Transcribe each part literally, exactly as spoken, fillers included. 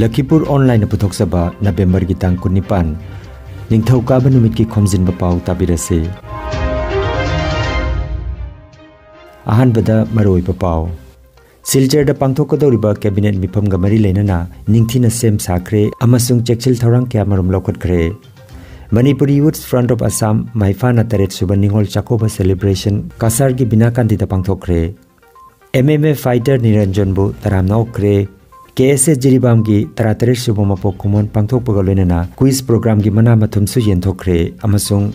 ꯂꯈꯤꯄꯨꯔ ꯑꯣꯟꯂꯥꯏꯟꯅ ꯄꯨꯊꯣꯛꯆꯕ ꯅꯕꯦꯝꯕꯔꯒꯤ ꯇꯥꯡ ꯀꯨꯟꯅꯤꯄꯥꯟ, ꯅꯤꯡꯊꯧꯀꯥꯕ ꯅꯨꯃꯤꯠꯀꯤ ꯈꯣꯝꯖꯤꯟꯕ ꯄꯥꯎ ꯇꯥꯕꯤꯔꯁꯤ꯫ ꯑꯍꯥꯟꯕꯗ ꯃꯔꯨꯑꯣꯏꯕ ꯄꯥꯎ꯫ ꯁꯤꯜꯆꯔꯗ ꯄꯥꯡꯊꯣꯛꯀꯗꯧꯔꯤꯕ ꯀꯦꯕꯤꯅꯦꯠ ꯃꯤꯐꯝꯒ ꯃꯔꯤ ꯂꯩꯅꯅ ꯅꯤꯡꯊꯤꯅ ꯁꯦꯝ ꯁꯥꯈ꯭ꯔꯦ ꯑꯃꯁꯨꯡ ꯆꯦꯛꯁꯤꯜ ꯊꯧꯔꯥꯡ ꯀꯌꯥꯃꯔꯨꯝ ꯂꯧꯈꯠꯈ꯭ꯔꯦ꯫ Manipuri youth front of Assam ꯃꯥꯏꯐꯥꯅ ꯇꯔꯦꯠ ꯁꯨꯕ ꯅꯤꯉꯣꯜ ꯆꯥꯛꯀꯧꯕ ꯁꯦꯂꯦꯕ꯭ꯔꯦꯁꯟ ꯀꯁꯥꯔꯒꯤ ꯕꯤꯅꯥꯀꯥꯟꯗꯤꯗ ꯄꯥꯡꯊꯣꯛꯈ꯭ꯔꯦ꯫ ꯑꯦꯝ ꯑꯦꯝ ꯑꯦ ꯐꯥꯏꯇꯔ ꯅꯤꯔꯟꯖꯟꯕꯨ ꯇꯔꯥꯝꯅ ꯑꯣꯛꯈ꯭ꯔꯦ꯫ ꯀꯦ ꯑꯦꯁ ꯑꯦ ꯖꯤꯔꯤꯕꯥꯝꯒꯤ ꯇꯔꯥꯇꯔꯦꯠ ꯁꯨꯕ ꯃꯄꯣꯛ ꯀꯨꯝꯑꯣꯟ ꯄꯥꯡꯊꯣꯛꯄꯒ ꯂꯣꯏꯅꯅ ꯀ꯭ꯋꯤꯖ ꯄ꯭ꯔꯣꯒ꯭ꯔꯥꯝꯒꯤ ꯃꯅꯥ ꯃꯊꯨꯝꯁꯨ ꯌꯦꯟꯊꯣꯛꯈ꯭ꯔꯦ ꯑꯃꯁꯨꯡ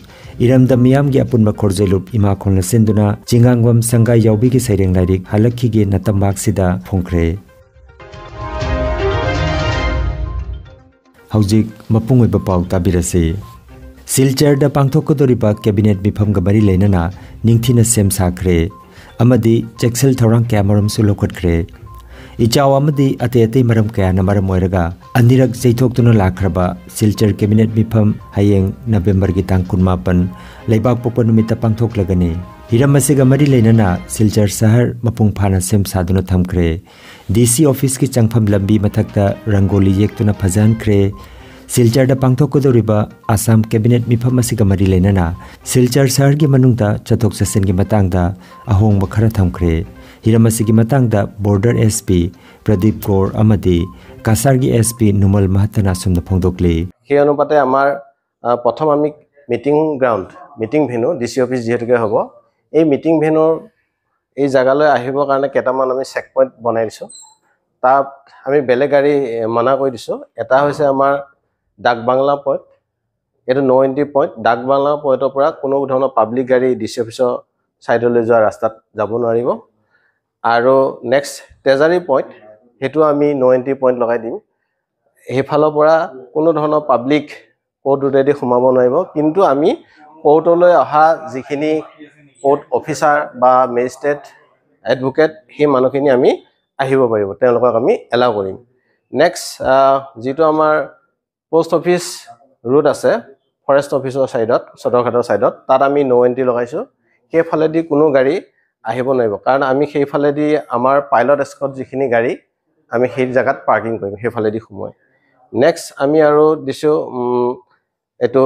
ꯏꯔꯝꯗꯝ ꯃꯤꯌꯥꯝꯒꯤ ꯑꯄꯨꯟꯕ ꯈꯣꯔꯖꯩꯂꯨꯞ ꯏꯃꯥ ꯈꯣꯟꯅ ꯁꯤꯟꯗꯨꯅ ꯆꯤꯡꯉꯥꯡꯕꯝ ꯁꯪꯒꯥꯏ ꯌꯥꯎꯕꯤꯒꯤ ꯁꯩꯔꯦꯡ ꯂꯥꯏꯔꯤꯛ ꯍꯜꯂꯛꯈꯤꯒꯦ ꯅꯇꯝꯕꯥꯛꯁꯤꯗ ꯐꯣꯡꯈ꯭ꯔꯦ꯫ ꯍꯧꯖꯤꯛ ꯃꯄꯨꯡ ꯑꯣꯏꯕ ꯄꯥꯎ ꯇꯥꯕꯤꯔꯁꯤ꯫ ꯁꯤꯜꯆꯔꯗ ꯄꯥꯡꯊꯣꯛꯀꯗꯧꯔꯤꯕ ꯀꯦꯕꯤꯅꯦꯠ ꯃꯤꯐꯝꯒ ꯃꯔꯤ ꯂꯩꯅꯅ ꯅꯤꯡꯊꯤꯅ ꯁꯦꯝ ꯁꯥꯈ꯭ꯔꯦ ꯑꯃꯗꯤ ꯆꯦꯛꯁꯤꯜ ꯊꯧꯔꯥꯡ ꯀꯌꯥꯃꯔꯨꯝꯁꯨ ꯂꯧꯈꯠꯈ꯭ꯔꯦ꯫ ꯏꯆꯥꯎ ꯑꯃꯗꯤ ꯑꯇꯩ ꯑꯇꯩ ꯃꯔꯝ ꯀꯌꯥꯅ ꯃꯔꯝ ꯑꯣꯏꯔꯒ ꯑꯅꯤꯔꯛ ꯆꯩꯊꯣꯛꯇꯨꯅ ꯂꯥꯛꯈ꯭ꯔꯕ ꯁꯤꯜꯆꯔ ꯀꯦꯕꯤꯅꯦꯠ ꯃꯤꯐꯝ ꯍꯌꯦꯡ ꯅꯕꯦꯝꯕꯔꯒꯤ ꯇꯥꯡ ꯀꯨꯟꯃꯥꯄꯟ, ꯂꯩꯕꯥꯛꯄꯣꯛꯄ ꯅꯨꯃꯤꯠꯇ ꯄꯥꯡꯊꯣꯛꯂꯒꯅꯤ꯫ ꯍꯤꯔꯝ ꯑꯁꯤꯒ ꯃꯔꯤ ꯂꯩꯅꯅ ꯁꯤꯜꯆꯔ ꯁꯍꯔ ꯃꯄꯨꯡ ꯐꯥꯅ ꯁꯦꯝ ꯁꯥꯗꯨꯅ ꯊꯝꯈ꯭ꯔꯦ꯫ ꯗꯤ ꯁꯤ ꯑꯣꯐꯤꯁꯀꯤ ꯆꯪꯐꯝ ꯂꯝꯕꯤ ꯃꯊꯛꯇ ꯔꯪꯒꯣꯂꯤ ꯌꯦꯛꯇꯨꯅ ꯐꯖꯍꯟꯈ꯭ꯔꯦ꯫ ꯁꯤꯜꯆꯔꯗ ꯄꯥꯡꯊꯣꯛꯀꯗꯧꯔꯤꯕ ꯑꯁꯥꯝ ꯀꯦꯕꯤꯅꯦꯠ ꯃꯤꯐꯝ ꯑꯁꯤꯒ ꯃꯔꯤ ꯂꯩꯅꯅ ꯁꯤꯜꯆꯔ ꯁꯍꯔꯒꯤ ꯃꯅꯨꯡꯗ ꯆꯠꯊꯣꯛ ꯆꯠꯁꯤꯟꯒꯤ ꯃꯇꯥꯡꯗ ꯑꯍꯣꯡꯕ ꯈꯔ ꯊꯝꯈ꯭ꯔꯦ꯫ ꯍꯤꯔꯝ ꯑꯁꯤꯒꯤ ꯃꯇꯥꯡꯗ ꯕꯣꯔꯗꯔ ꯑꯦꯁ ꯄꯤ ꯄ꯭ꯔꯗꯤꯞ ꯒꯣꯔ ꯑꯃꯗꯤ ꯀꯁꯥꯔꯒꯤ ꯑꯦꯁ ꯄꯤ ꯅꯨꯃꯜ ꯃꯍꯠꯇꯅ ꯑꯁꯨꯝꯅ ꯐꯣꯡꯗꯣꯛꯂꯤ꯫ সেই অনুপাতে আমাৰ, আহ, প্ৰথম আমি meeting ground, meeting venue, D C office যিহেতুকে হ'ব, এই মিটিং ভেনুৰ এই জেগালৈ আহিবৰ কাৰণে কেইটামান আমি চেক পইণ্ট বনাই দিছোঁ। তাত আমি বেলেগ গাড়ী, এ, মানা কৰি দিছোঁ। এটা হৈছে আমাৰ ডাক বাংলা পইণ্ট, এইটো ন' এণ্ট্ৰি পইণ্ট। ডাক বাংলা পইণ্টৰ পৰা কোনো ধৰণৰ পাব্লিক গাড়ী ডি চি অফিচৰ ছাইডলৈ যোৱা ৰাস্তাত যাব নোৱাৰিব। আৰু নেক্সট ট্ৰেজাৰী পইণ্ট, সেইটো আমি ন' এণ্ট্ৰি পইণ্ট লগাই দিম। সেইফালৰ পৰা কোনো ধৰণৰ পাব্লিক কোৰ্ট ৰোডেদি সোমাব নোৱাৰিব, কিন্তু আমি কোৰ্টলৈ অহা যিখিনি কোৰ্ট অফিচাৰ বা মেজিষ্ট্ৰেট, এডভোকেট, সেই মানুহখিনি আমি আহিব পাৰিব, তেওঁলোকক আমি এলাউ কৰিম। নেক্সট, যিটো আমাৰ পোষ্ট অফিচ ৰোড আছে, ফৰেষ্ট অফিচৰ ছাইডত, সদৰঘাটৰ ছাইডত, তাত আমি ন' এণ্ট্ৰি লগাইছোঁ। সেইফালেদি কোনো গাড়ী আহিব নোৱাৰিব, কাৰণ আমি সেইফালেদি আমাৰ পাইলট এস্কৰ্ট যিখিনি গাড়ী, আমি সেই জেগাত পাৰ্কিং কৰিম, সেইফালেদি সোমোৱাই। নেক্সট আমি আৰু দিছোঁ উম, এইটো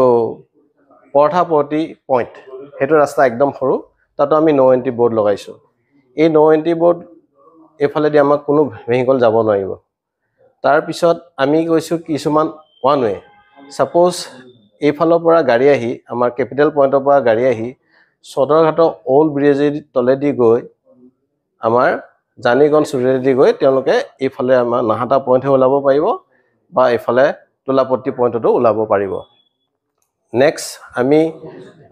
পৰঠাপতি পইণ্ট, সেইটো ৰাস্তা একদম সৰু, তাতো আমি ন' এণ্ট্ৰি বৰ্ড লগাইছোঁ। এই ন' এণ্ট্ৰি বৰ্ড এইফালেদি আমাক কোনো ভেহিকল যাব নোৱাৰিব। তাৰপিছত আমি কৈছোঁ কিছুমান ওৱান ৱে। ছাপ'জ এইফালৰ পৰা গাড়ী আহি, আমাৰ কেপিটেল পইণ্টৰ পৰা গাড়ী আহি সদৰঘাটৰ অ'ল্ড ব্ৰিজেদি তলেদি গৈ আমাৰ জানিগঞ্জ ৰোডেদি গৈ তেওঁলোকে এইফালে আমাৰ নাহাটা পইণ্টহে ওলাব পাৰিব বা এইফালে তোলাপতি পইণ্টতো ওলাব পাৰিব। নেক্সট আমি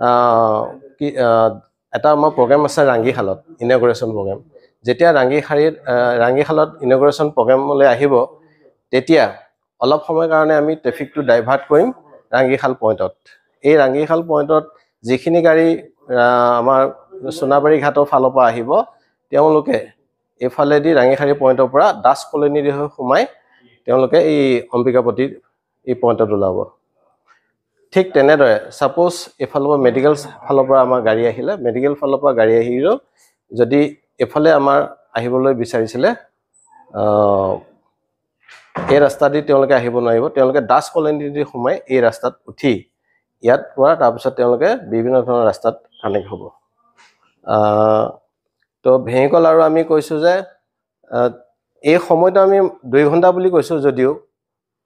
আহ, কি আহ, এটা আমাৰ প্ৰগ্ৰেম আছে ৰাংগীশালত, ইনগ্ৰেশ্যন প্ৰগ্ৰেম। যেতিয়া ৰাংগীশাৰীত আহ, ৰাংগীশালত ইনগ্ৰেশ্যন প্ৰগ্ৰেমলৈ আহিব, তেতিয়া অলপ সময়ৰ কাৰণে আমি ট্ৰেফিকটো ডাইভাৰ্ট কৰিম ৰাংগীশাল পইণ্টত। এই ৰাংগীশাল পইণ্টত যিখিনি গাড়ী আহ, আমাৰ সোণাবাৰী ঘাটৰ ফালৰ পৰা আহিব, তেওঁলোকে এইফালেদি ৰাংগীশাৰী পইণ্টৰ পৰা দাস কলনীদি হৈ সোমাই তেওঁলোকে এই অম্বিকাপতিৰ এই পইণ্টত ওলাব। ঠিক তেনেদৰে ছাপ'জ এইফালৰ পৰা মেডিকেল ফালৰ পৰা আমাৰ গাড়ী আহিলে, মেডিকেল ফালৰ পৰা গাড়ী আহিলেও যদি এইফালে আমাৰ আহিবলৈ বিচাৰিছিলে, আহ, এই ৰাস্তাদি তেওঁলোকে আহিব নোৱাৰিব, তেওঁলোকে দাস কলনীদি সোমাই এই ৰাস্তাত উঠি ইয়াত পৰা তাৰপিছত তেওঁলোকে বিভিন্ন ধৰণৰ ৰাস্তাত কানেক্ট হ'ব। আহ, তো ভেহিকল আৰু আমি কৈছোঁ যে আহ, এই সময়টো আমি দুই ঘণ্টা বুলি কৈছোঁ যদিও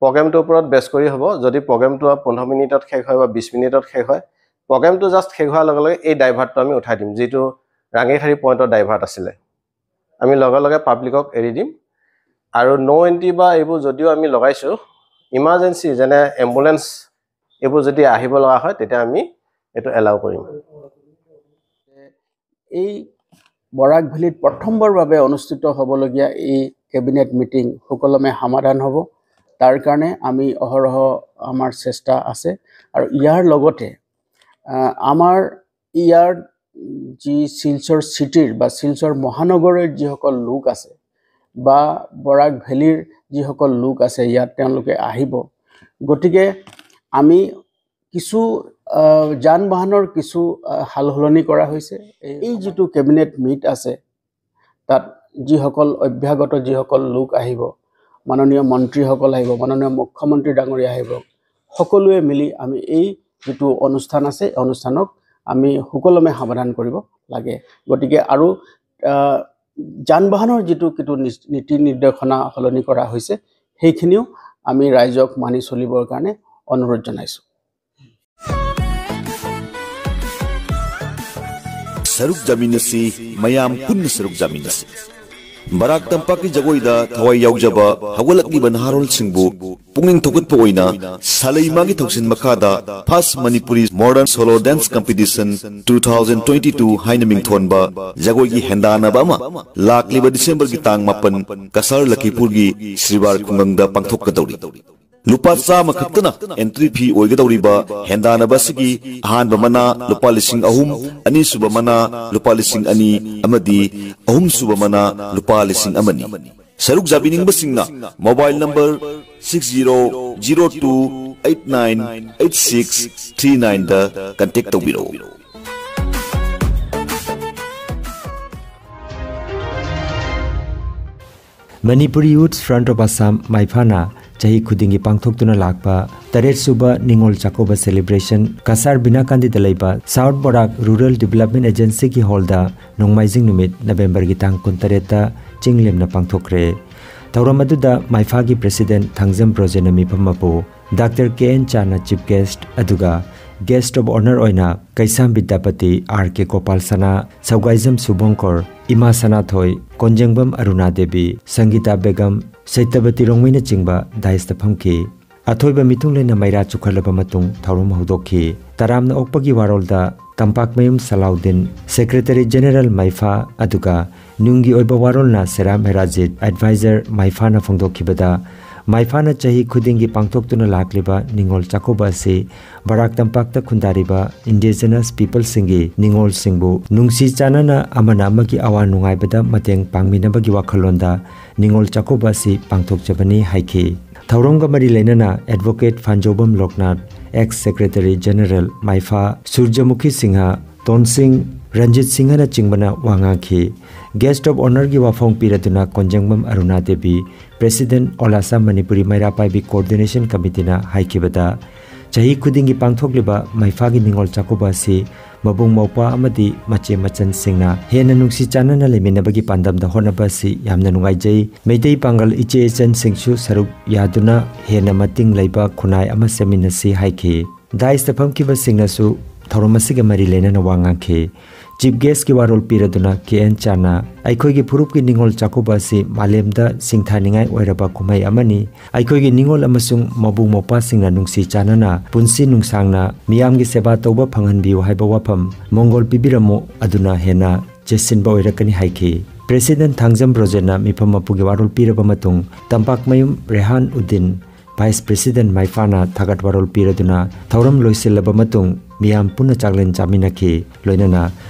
প্ৰগ্ৰেমটোৰ ওপৰত বেছ কৰি হ'ব। যদি প্ৰগ্ৰেমটো পোন্ধৰ মিনিটত শেষ হয় বা বিছ মিনিটত শেষ হয়, প্ৰগ্ৰেমটো জাষ্ট শেষ হোৱাৰ লগে লগে এই ডাইভাৰ্টটো আমি উঠাই দিম, যিটো ৰাংগীশাৰী পইণ্টৰ ডাইভাৰ্ট আছিলে। আমি লগে লগে পাব্লিকক এৰি দিম। আৰু ন' এণ্ট্ৰি বা এইবোৰ যদিও আমি লগাইছোঁ, ইমাৰ্জেঞ্চি যেনে এম্বুলেঞ্চ এইবোৰ যদি আহিব লগা হয়, তেতিয়া আমি এইটো এলাউ কৰিম। এই বৰাক ভেলীত প্ৰথমবাৰৰ বাবে অনুষ্ঠিত হ'বলগীয়া এই কেবিনেট মিটিং সুকলমে সমাধান হ'ব, তাৰ কাৰণে আমি অহৰহ আমাৰ চেষ্টা আছে। আৰু ইয়াৰ লগতে আহ, আমাৰ ইয়াৰ যি শিলচৰ চিটিৰ বা শিলচৰ মহানগৰীৰ যিসকল লোক আছে বা বৰাক ভেলীৰ যিসকল লোক আছে, ইয়াত তেওঁলোকে আহিব। গতিকে আমি কিছু আহ, যান বাহনৰ কিছু আহ, সাল সলনি কৰা হৈছে। এই যিটো কেবিনেট মিট আছে, তাত যিসকল অভ্যাগত যিসকল লোক আহিব, মাননীয় মন্ত্ৰীসকল আহিব, মাননীয় মুখ্যমন্ত্ৰী ডাঙৰীয়া আহিব, সকলোৱে মিলি আমি এই যিটো অনুষ্ঠান আছে, এই অনুষ্ঠানক আমি সুকলমে সমাধান কৰিব লাগে। গতিকে আৰু আহ, যান বাহনৰ যিটো কিটো নি- নীতি নিৰ্দেশনা সলনি কৰা হৈছে, সেইখিনিও আমি ৰাইজক মানি চলিবৰ কাৰণে অনুৰোধ জনাইছোঁ। ꯁꯔꯨꯛ ꯌꯥꯃꯤꯟꯅꯁꯤ, ꯃꯌꯥꯝ ꯄꯨꯟꯅ ꯁꯔꯨꯛ ꯌꯥꯃꯤꯟꯅꯁꯤ꯫ ꯕꯔꯥꯛ ꯇꯝꯄꯥꯛꯀꯤ ꯖꯒꯣꯏꯗ ꯊꯋꯥꯏ ꯌꯥꯎꯖꯕ ꯍꯧꯒꯠꯂꯛꯂꯤꯕ ꯅꯍꯥꯔꯣꯜꯁꯤꯡꯕꯨ ꯄꯨꯛꯅꯤꯡ ꯊꯧꯒꯠꯄ ꯑꯣꯏꯅ ꯁꯥꯂꯩꯃꯥꯒꯤ ꯊꯧꯁꯤꯟ ꯃꯈꯥꯗ First Manipuri Modern Solo Dance Competition two thousand twenty-two ꯍꯥꯏꯅ ꯃꯤꯡꯊꯣꯟꯕ ꯖꯒꯣꯏꯒꯤ ꯍꯦꯟꯗꯥꯟꯅꯕ ꯑꯃ ꯂꯥꯛꯂꯤꯕ ꯗꯤꯁꯦꯝꯕꯔꯒꯤ ꯇꯥꯡ ꯃꯥꯄꯟ ꯀꯁꯥꯔ ꯂꯈꯤꯄꯨꯔꯒꯤ ꯁ꯭ꯔꯤꯕꯥꯔ ꯈꯨꯡꯒꯪꯗ ꯄꯥꯡꯊꯣꯛꯀꯗꯧꯔꯤ꯫ ꯂꯨꯄꯥ ꯆꯥꯝꯃ ꯈꯛꯇꯅ entry fee ꯑꯣꯏꯒꯗꯧꯔꯤꯕ ꯍꯦꯟꯗꯥꯟꯅꯕ ꯑꯁꯤꯒꯤ ꯑꯍꯥꯟꯕ ꯃꯅꯥ ꯂꯨꯄꯥ ꯂꯤꯁꯤꯡ ꯑꯍꯨꯝ, ꯑꯅꯤꯁꯨꯕ ꯃꯅꯥ ꯂꯨꯄꯥ ꯂꯤꯁꯤꯡ ꯑꯅꯤ ꯑꯃꯗꯤ ꯑꯍꯨꯝꯁꯨꯕ ꯃꯅꯥ ꯂꯨꯄꯥ ꯂꯤꯁꯤꯡ ꯑꯃꯅꯤ꯫ ꯁꯔꯨꯛ ꯌꯥꯕꯤꯅꯤꯡꯕꯁꯤꯡꯅ mobile number six zero zero two eight nine eight six three nine ꯗ contact ꯇꯧꯕꯤꯔꯛꯎ꯫ Manipuri Youth Front of Assam, ꯃꯥꯏꯐꯥꯅ ꯆꯍꯤ ꯈꯨꯗꯤꯡꯒꯤ ꯄꯥꯡꯊꯣꯛꯇꯨꯅ ꯂꯥꯛꯄ ꯇꯔꯦꯠꯁꯨꯕ ꯅꯤꯉꯣꯜ ꯆꯥꯛꯀꯧꯕ celebration ꯀꯁꯥꯔ ꯕꯤꯅꯥꯀꯥꯟꯗꯤꯗ ꯂꯩꯕ South Barak Rural Development Agencyꯒꯤ ꯍꯣꯜꯗ ꯅꯣꯡꯃꯥꯏꯖꯤꯡ ꯅꯨꯃꯤꯠ ꯅꯕꯦꯝꯕꯔꯒꯤ ꯇꯥꯡ ꯀꯨꯟꯇꯔꯦꯠꯇ ꯆꯤꯡ ꯂꯦꯝꯅ ꯄꯥꯡꯊꯣꯛꯈ꯭ꯔꯦ꯫ ꯊꯧꯔꯝ ꯑꯗꯨꯗ ꯃꯥꯏꯐꯥꯒꯤ president ꯊꯥꯡꯖꯝ ꯕ꯭ꯔꯣꯖꯦꯟꯅ ꯃꯤꯐꯝ ꯑꯃꯕꯨ, Doctor K N ꯆꯥꯅ chief guest, ꯑꯗꯨꯒ guest of honour ꯑꯣꯏꯅ ꯀꯩꯁꯥꯝ ꯕꯤꯗ꯭ꯌꯥꯄꯇꯤ, R K ꯒꯣꯄꯥꯜ ꯁꯅꯥ, ꯁꯧꯒꯥꯏꯖꯝ ꯁꯨꯕꯣꯡꯀꯣꯔ, ꯏꯃꯥ ꯁꯅꯥꯊꯣꯏ, ꯀꯣꯟꯖꯦꯡꯕꯝ ꯑꯔꯨꯅꯥ ꯗꯦꯕꯤ, ꯁꯪꯒꯤꯇꯥ ꯕꯦꯒꯝ, ꯁꯩꯇꯕꯇꯤ ꯔꯣꯡꯃꯩꯅꯆꯤꯡꯕ dais ꯇ ꯐꯝꯈꯤ꯫ ꯑꯊꯣꯏꯕ ꯃꯤꯊꯨꯡꯂꯦꯟꯅ ꯃꯩꯔꯥ ꯆꯨꯈꯠꯂꯕ ꯃꯇꯨꯡ ꯊꯧꯔꯝ ꯍꯧꯗꯣꯛꯈꯤ꯫ ꯇꯔꯥꯝꯅ ꯑꯣꯛꯄꯒꯤ ꯋꯥꯔꯣꯜꯗ ꯇꯝꯄꯥꯛꯃꯌꯨꯝ ꯁꯂꯥꯎꯗꯤꯟ, secretary general ꯃꯥꯏꯐꯥ, ꯑꯗꯨꯒ ꯅꯨꯡꯒꯤ ꯑꯣꯏꯕ ꯋꯥꯔꯣꯜꯅ ꯁꯦꯔꯥꯝ ꯍꯦꯔꯥꯖꯤꯠ, advisor ꯃꯥꯏꯐꯥꯅ ꯐꯣꯡꯗꯣꯛꯈꯤꯕꯗ, ꯃꯥꯏꯐꯥꯅ ꯆꯍꯤ ꯈꯨꯗꯤꯡꯒꯤ ꯄꯥꯡꯊꯣꯛꯇꯨꯅ ꯂꯥꯛꯂꯤꯕ ꯅꯤꯉꯣꯜ ꯆꯥꯛꯀꯧꯕ ꯑꯁꯤ ꯕꯔꯥꯛ ꯇꯝꯄꯥꯛꯇ ꯈꯨꯟꯗꯥꯔꯤꯕ indigenous peopleꯁꯤꯡꯒꯤ ꯅꯤꯉꯣꯜꯁꯤꯡꯕꯨ ꯅꯨꯡꯁꯤ ꯆꯥꯟꯅꯅ ꯑꯃꯅ ꯑꯃꯒꯤ ꯑꯋꯥ ꯅꯨꯡꯉꯥꯏꯕꯗ ꯃꯇꯦꯡ ꯄꯥꯡꯃꯤꯟꯅꯕꯒꯤ ꯋꯥꯈꯜꯂꯣꯟꯗ ꯅꯤꯉꯣꯜ ꯆꯥꯛꯀꯧꯕ ꯑꯁꯤ ꯄꯥꯡꯊꯣꯛꯆꯕꯅꯤ ꯍꯥꯏꯈꯤ꯫ ꯊꯧꯔꯝꯒ ꯃꯔꯤ ꯂꯩꯅꯅ advocate ꯐꯥꯟꯖꯧꯕꯝ ꯂꯣꯛꯅꯥꯊ, ex secretary general ꯃꯥꯏꯐꯥ ꯁꯨꯔꯖꯃꯨꯈꯤ Singh, ꯇꯣꯟꯁꯤꯡ Ranjit ꯁꯤꯡꯍꯅꯆꯤꯡꯕꯅ ꯋꯥ ꯉꯥꯡꯈꯤ꯫ Guest of Honourꯒꯤ ꯋꯥꯐꯝ ꯄꯤꯔꯗꯨꯅ ꯀꯣꯟꯖꯪꯕꯝ ꯑꯔꯨꯅꯥ Devi, President All Assam Manipuri ꯃꯩꯔꯥ ꯄꯥꯏꯕꯤ Coordination Committeeꯅ ꯍꯥꯏꯈꯤꯕꯗ, ꯆꯍꯤ ꯈꯨꯗꯤꯡꯒꯤ ꯄꯥꯡꯊꯣꯛꯂꯤꯕ ꯃꯩꯐꯥꯒꯤ ꯅꯤꯉꯣꯜ ꯆꯥꯛꯀꯧꯕ ꯑꯁꯤ ꯃꯕꯨꯡ ꯃꯧꯄ꯭ꯋꯥ ꯑꯃꯗꯤ ꯃꯆꯦ ꯃꯆꯟꯁꯤꯡꯅ ꯍꯦꯟꯅ ꯅꯨꯡꯁꯤ ꯆꯥꯟꯅꯅ ꯂꯩꯃꯤꯟꯅꯕꯒꯤ ꯄꯥꯟꯗꯝꯗ ꯍꯣꯠꯅꯕ ꯑꯁꯤ ꯌꯥꯝꯅ ꯅꯨꯡꯉꯥꯏꯖꯩ꯫ ꯃꯩꯇꯩ ꯄꯥꯡꯒꯜ ꯏꯆꯦ ꯏꯆꯟꯁꯤꯡꯁꯨ ꯁꯔꯨꯛ ꯌꯥꯗꯨꯅ ꯍꯦꯟꯅ ꯃꯇꯤꯡ ꯂꯩꯕ ꯈꯨꯟꯅꯥꯏ ꯑꯃ ꯁꯦꯝꯃꯤꯟꯅꯁꯤ ꯍꯥꯏꯈꯤ꯫ Dais ꯐꯝꯈꯤꯕꯁꯤꯡꯅꯁꯨ ꯊꯧꯔꯝ ꯑꯁꯤꯒ ꯃꯔꯤ ꯂꯩꯅꯅ ꯋꯥ ꯉꯥꯡꯈꯤ꯫ Chief Guestꯀꯤ ꯋꯥꯔꯣꯜ ꯄꯤꯔꯗꯨꯅ ꯀꯦ ꯑꯦꯟ ꯆꯥꯅ, ꯑꯩꯈꯣꯏꯒꯤ ꯐꯨꯔꯨꯞꯀꯤ ꯅꯤꯉꯣꯜ ꯆꯥꯛꯀꯧꯕ ꯑꯁꯤ ꯃꯥꯂꯦꯝꯗ ꯁꯤꯡꯊꯥꯅꯤꯡꯉꯥꯏ ꯑꯣꯏꯔꯕ ꯀꯨꯝꯍꯩ ꯑꯃꯅꯤ꯫ ꯑꯩꯈꯣꯏꯒꯤ ꯅꯤꯉꯣꯜ ꯑꯃꯁꯨꯡ ꯃꯕꯨꯡ ꯃꯧꯄ꯭ꯋꯥꯁꯤꯡꯅ ꯅꯨꯡꯁꯤ ꯆꯥꯟꯅꯅ ꯄꯨꯟꯁꯤ ꯅꯨꯡꯁꯥꯡꯅ ꯃꯤꯌꯥꯝꯒꯤ ꯁꯦꯕꯥ ꯇꯧꯕ ꯐꯪꯍꯟꯕꯤꯌꯨ ꯍꯥꯏꯕ ꯋꯥꯐꯝ ꯃꯣꯡꯒꯣꯜ ꯄꯤꯕꯤꯔꯝꯃꯨ ꯑꯗꯨꯅ ꯍꯦꯟꯅ ꯆꯦꯠꯁꯤꯟꯕ ꯑꯣꯏꯔꯛꯀꯅꯤ ꯍꯥꯏꯈꯤ꯫ President ꯊꯥꯡꯖꯝ ꯕ꯭ꯔꯣꯖꯦꯟꯅ ꯃꯤꯐꯝ ꯃꯄꯨꯒꯤ ꯋꯥꯔꯣꯜ ꯄꯤꯔꯕ ꯃꯇꯨꯡ, ꯇꯝꯄꯥꯛꯃꯌꯨꯝ ꯔꯦꯍꯥꯟ ꯎꯗꯤꯟ, Vice President ꯃꯩꯐꯥꯅ ꯊꯥꯒꯠ ꯋꯥꯔꯣꯜ ꯄꯤꯔꯗꯨꯅ ꯊꯧꯔꯝ ꯂꯣꯏꯁꯤꯜꯂꯕ ꯃꯇꯨꯡ ꯃꯤꯌꯥꯝ ꯄꯨꯟꯅ ꯆꯥꯛꯂꯦꯟ ꯆꯥꯃꯤꯟꯅꯈꯤ꯫ ꯂꯣꯏꯅꯅ